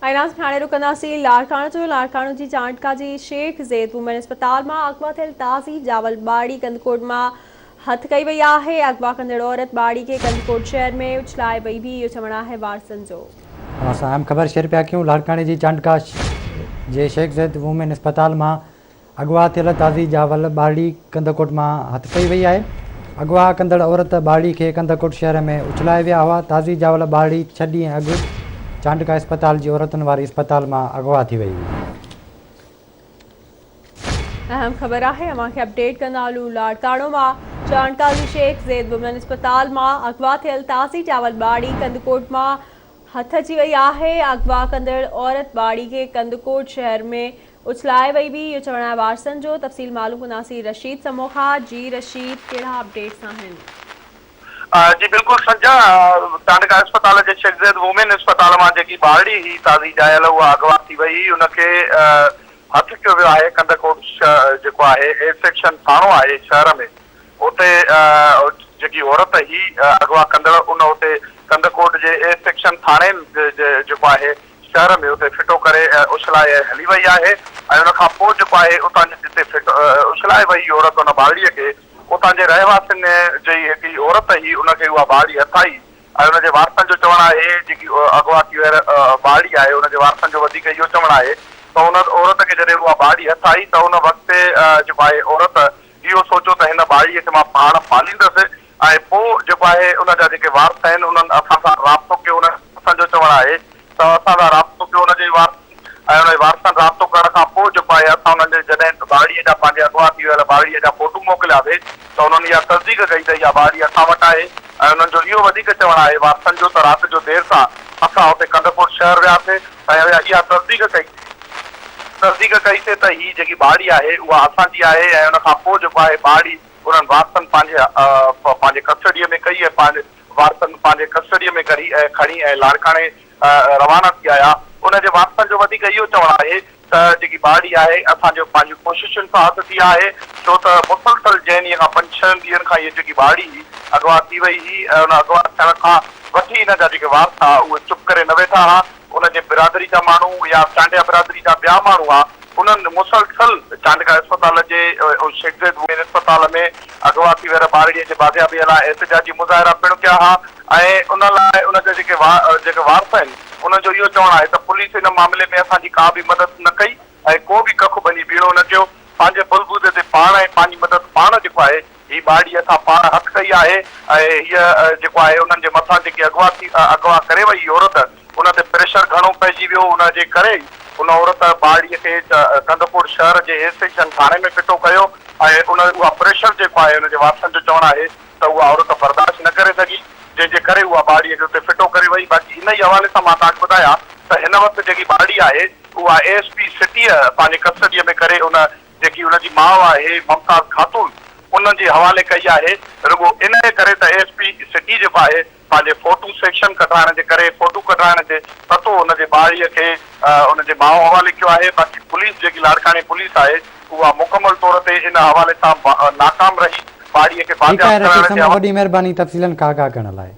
۽ ناظرين هاڻي رڪنداسين لاڙڪاڻو جو لاڙڪاڻو جي چانڊڪا جي شيخ زيد وومين اسپتال مان اغوا ٿيل تازي ڄاول ٻارڙي ڪنڌڪوٽ مان هٿ ڪئي وئي آهي اغوا ڪندڙ عورت ٻارڙي کي ڪنڌڪوٽ شهر ۾ اڇلائي وئي هئي اهو چوڻ آهي وارثن جو. اوهان سان اهم خبر شيئر پيا ڪيون لاڙڪاڻي جي چانڊڪا جي شيخ زيد وومين اسپتال مان اغوا ٿيل تازي ڄاول ٻارڙي ڪنڌڪوٽ مان هٿ ڪئي وئي آهي. اغوا ڪندڙ عورت ٻارڙي کي ڪنڌڪوٽ شهر ۾ اڇلائي ويا هئا. تازي ڄاول ٻارڙي ڇهه ڏينهن اڳ چانڊڪا اسپتال جي عورتن واري اسپتال مان اغوا ٿي وئي هئي. اهم خبر آهي اوهان کي اپڊيٽ ڪندا هلون لاڙڪاڻو مان چانڊڪا جي شيخ زيد وومين اسپتال مان اغوا ٿيل تازي ڄاول ٻارڙي ڪنڌڪوٽ مان هٿ اچي وئي آهي، اغوا ڪندڙ عورت ٻارڙي کي ڪنڌڪوٽ شهر ۾ اڇلائي وئي هئي، اهو چوڻ آهي وارثن جو، تفصيل معلوم ڪنداسين رشيد سمو کان، جي رشيد ڪهڙا اپڊيٽس آهن؟ جي بلڪل سنجا، چانڊڪا اسپتال جي شيخ زيد وومين اسپتال مان جيڪي ٻارڙي هئي تازي ڄايل اها اغوا ٿي وئي هئي ان کي هٿ ڪيو ويو آهي ڪنڌڪوٽ جيڪو آهي اي سيڪشن ٿاڻو آهي شهر ۾ اتي جيڪي عورت هئي اغوا ڪندڙ ان اتي ڪنڌڪوٽ جي اي سيڪشن ٿاڻي جي جيڪو آهي شهر ۾ اتي ڦٽو ڪري اڇلائي هلي وئي آهي ۽ ان کان پوء جيڪو آهي اتان جي جتي ڦٽ اڇلائي وئي عورت ان ٻارڙي کي اتان جي رهواسين جي هڪ عورت هئي ان کي اها ٻارڙي هٿ آئي ۽ ان جي وارثن جو چوڻ آهي جيڪي اغوا ٿي ويل ٻارڙي آهي ان جي وارثن جو وڌيڪ اهو چوڻ آهي ته ان عورت کي جڏهن اها ٻارڙي هٿ آئي ته ان وقت جيڪو آهي عورت اهو سوچيو ته هن ٻارڙيء کي مان پاڻ پاليندس ۽ پوء جيڪو آهي ان جا جيڪي وارث آهن انهن اسان سان رابطو ڪيو انهن وارثن جو چوڻ آهي ته اسان سان رابطو ڪيو ان جي وارثن ۽ ان جي وارثن رابطو ڪرڻ کان پوء جيڪو آهي اسان انهن جي جڏهن ٻارڙيء جا پنهنجي اغوا ٿي ويل ٻارڙيء جا فوٽو موڪلياسي ته انهن اها تصديق ڪئي ته اها ٻارڙي اسان وٽ آهي ۽ انهن جو اهو وڌيڪ چوڻ آهي وارثن جو ته رات جو دير سان اسان اتي ڪنڌڪوٽ شهر وياسي ۽ اها تصديق ڪئي تصديق ڪئي سي ته هي جيڪي ٻارڙي آهي اها اسان جي آهي ۽ ان کان پوء جيڪو آهي ٻارڙي انهن وارثن پنهنجي پنهنجي ڪسٽڊيء ۾ ڪئي ۽ پنهنجي وارثن پنهنجي ڪسٽڊيء ۾ ڪري ۽ کڻي ۽ لاڙڪاڻي روانا ٿي آيا. ان جي وارثن جو وڌيڪ اهو چوڻ آهي ته جيڪي ٻارڙي آهي اسان جو پنهنجي ڪوششن سان هٿ ٿي آهي ڇو ته مسلسل جنهن ڏينهن کان پنج ڇهن ڏينهن کان هيء جيڪي ٻارڙي هئي اغوا ٿي وئي هئي ۽ ان اغوا ٿيڻ کان وٺي هن جا جيڪي وارث ها اهي چپ ڪري نه ويٺا ها. ان جي برادري جا ماڻهو يا چانڊيا برادري جا ٻيا ماڻهو ها انهن مسلسل چانڊڪا اسپتال جي شيخ زيد وومين اسپتال ۾ اغوا ٿي ويل ٻارڙي جي بازيابي لاء احتجاجي مظاهرا پڻ ڪيا ها ۽ ان لاء ان جا جيڪي جيڪي وارث آهن انهن جو اهو چوڻ آهي ته پوليس ان معاملي ۾ اسان جي ڪا به مدد نه ڪئي ۽ ڪو به ڪک ڀڃي ٻيڻو نه ڪيو پنهنجي بلبودي تي پاڻ ۽ پنهنجي مدد پاڻ جيڪو آهي هي ٻارڙي اسان پاڻ هٿ ڪئي آهي ۽ هيء جيڪو آهي انهن جي مٿان جيڪي اغوا ٿي اغوا ڪري وئي هئي عورت ان تي پريشر گهڻو پئجي ويو ان جي ڪري ئي ان عورت ٻارڙي کي ڪنڌڪوٽ شهر جي اي سيڪشن ٿاڻي ۾ ڦٽو ڪيو ۽ ان اها پريشر جيڪو آهي ان جي وارثن جو چوڻ آهي ته اها عورت برداشت نه ڪري سگهي جنهن جي ڪري اها ٻارڙي کي اتي ڦٽو ڪري وئي باقي ان ئي حوالي سان مان توهان کي ٻڌايان ته هن وقت جيڪي ٻارڙي آهي اها اي ايس پي سٽيء پنهنجي ڪسٽڊيء ۾ ڪري ان جيڪي ان جي ماء آهي ممتاز خاتون ان جي حوالي ڪئي آهي رڳو انهيء ڪري ته ايس پي سٽي جيڪو آهي پنهنجي فوٽو سيڪشن ڪڍرائڻ جي ڪري فوٽو ڪڍرائڻ جي پتو ان جي ٻارڙيء کي ان جي ماء حوالي ڪيو آهي باقي پوليس جيڪي لاڙڪاڻي پوليس آهي اها مڪمل طور تي ان حوالي سان ناڪام رهي ٻارڙيء کي ٺيڪ آهي بازياب رشيد ڪرائڻ جي سمون وڏي مهرباني تفصيلن کان آگاهه ڪرڻ لاء.